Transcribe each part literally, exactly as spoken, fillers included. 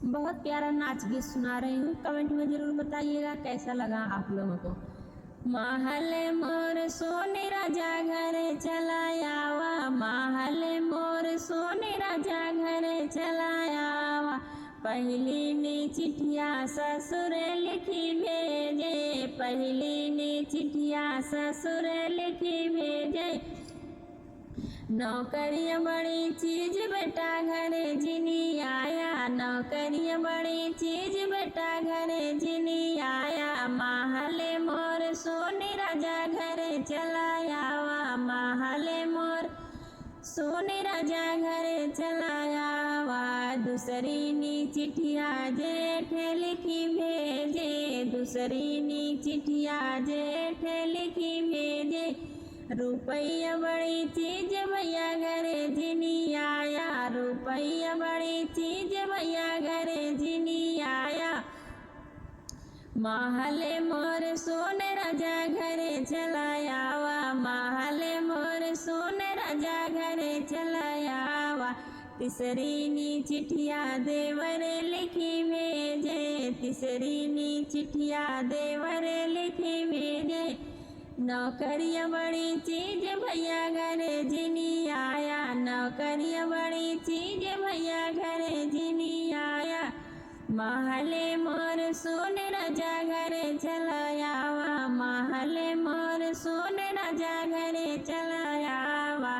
बहुत प्यारा नाच गीत सुना रही हूँ, कमेंट में जरूर बताइएगा कैसा लगा आप लोगों को। महले मोर सोने राजा घरे चला आवा, महले मोर सोने राजा घरे चला आवा। पहली नी चिट्ठिया ससुर लिखी भेजे, पहली नी चिट्ठिया ससुर लिखी भेजे। नौकरिया बड़ी चीज बेटा घरे जिनी आया, नौकरिया बड़ी चीज बेटा घरे जिनी आया। महले मोर सोने राजा घरे चला आवा, महले मोर सोने राजा घरे चला आवा। दूसरी नी चिट्ठिया जेठ लिखी भेजे, दूसरी नी चिट्ठिया जेठ लिखी भेजे। रुपया बड़ी चीज भैया घरे जिनी आया, रुपया बड़ी चीज भैया घरे जिनी आया। महले मोर सोने राजा घरे चला आवा, महले मोर सोने राजा घरे चला आवा। तीसरी नी चिट्ठिया देवर लिखी भेजे, तीसरी नी चिट्ठिया देवर लिखी भेजे। नौकरिया बड़ी चीज भैया घरे जिनी आया, नौकरिया बड़ी चीज भैया घरे जिनी आया। महले मोर सोने राजा घरे चला आवा, महले मोर सोने राजा घरे चला आवा।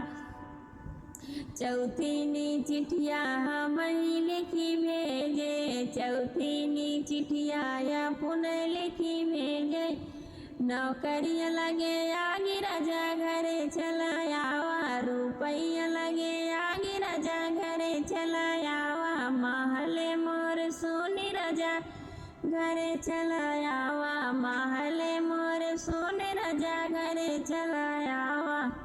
चौथी नी चिट्ठिया हम ही लिखी भेजे, चौथी नी चिट्ठिया अपन लिखी भेजे। नौकरिया लगे आगी राजा घरे चला आवा, रुपया लगे आगी राजा घरे चला आवा। महले मोर सोने राजा घरे चला आवा, महले मोर सोने राजा घरे चला आवा।